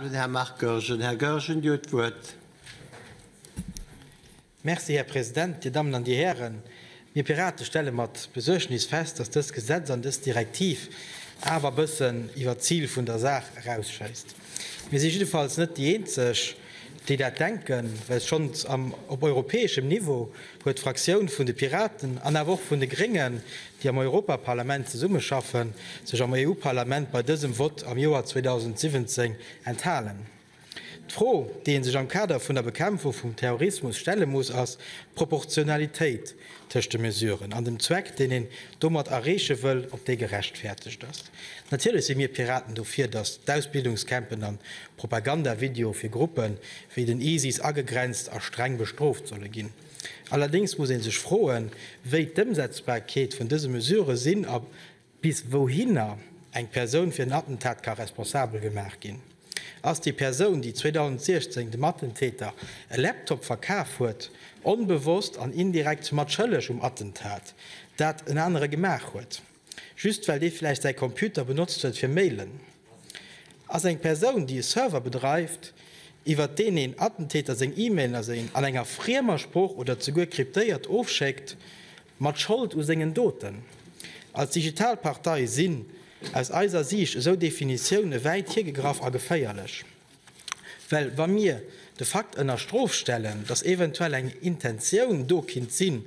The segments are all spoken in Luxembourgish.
Honorabelen Här Marc Goergen. Här Goergen, Dir hutt d'Wuert. Merci, Här President, Dir Dammen an Dir Hären. Mir Pirate stelle mat Besuergnis fest, dass dëst Gesetz an dës Direktiv awer e bëssen iwwert d'Zil vun der Saach erausschéisst. Mir si jiddefalls net déi eenzeg, déi dat denken, well schonns am op europäeschem Niveau huet d'Fraktioun vun de Piraten an awer och vun de Gréngen, déi am Europaparlament zesummeschaffen, sech am EU-Parlament bei dësem Vott am Joer 2017 enthalen. D'Fro, déi ee sech am Kader vun der Bekämpfung vum Terrorismus stelle muss, ass d'Proportionalitéit tëscht de Mesuren an dem Zweck, deen een domat erreeche wëll, ob déi gerechtfertegt ass. Natierlech si mir Piraten dofir, datt d'Ausbildungscampen an Propagandavideoe fir Gruppe wéi den ISIS agegrenzt a streng bestrooft solle ginn. Allerdéngs muss ee sech froen, wéi d'Ëmsetzbarkeet vun dëse Mesurë sinn a Bis wouhinner eng Persoun fir en Attentat ka responsabel gemaach ginn? Ass déi Persoun, déi 2016 dem Attentäter e Laptop verkaf huet, onbewosst an indirekt mat schëlleg um Attentat, dat en anere gemaach huet, just well dee vläicht säi Computer benotzt huet fir Mailen? Ass eng Persoun, déi e Server bedreift, iwwert deen een Attentäter seng E-Mailen a seng an enger friemer Sprooch oder zeguer kryptéiert ofschéckt, Mat Schold u sengen Doten. Als digital Partei sinn aus eiser Siicht esou Definitioune wäit hiergegraff a geféierlech. Well wa mir de Fakt ënner Strof stellen, datt eventuell eng Intentioun do kinnt sinn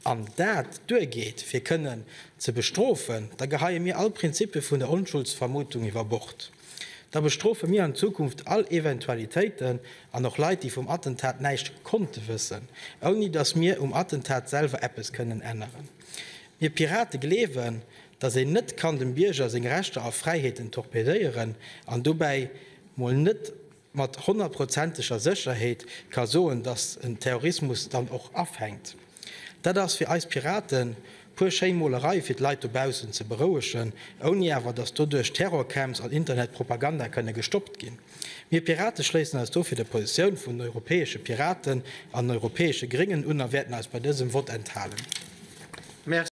an dat duergeet fir kënnen ze bestrofen, da geheie mir all Prinzippe vun der Onschuldsvermutung iwwer Bord. Da bestrofe mir an Zukunft all Eventualitéiten an och Leit, déi vum Attentat näischt konnte wëssen, ouni datt mir um Attentat selwer eppes kënnen änneren. Mir Pirate gleewen, datt een net kann dem Bierger seng Rechter a Fräiheeten torpedéieren an dobäi mol net mat honnertprozenteger Sécherheet ka soen, datt en Terrorismus dann och afänkt. Dat ass fir eis Piraten puer schéin Molerei fir d'Leit dobaussen ze berouegen, ouni awer datt doduerch Terrorcamps an Internetpropaganda kënne gestoppt ginn. Mir Pirate schléissen eis dofir der Positioun vun den europäesche Piraten an den europäesche Gréngen un a wäerten eis bei dësem Vott enthalen.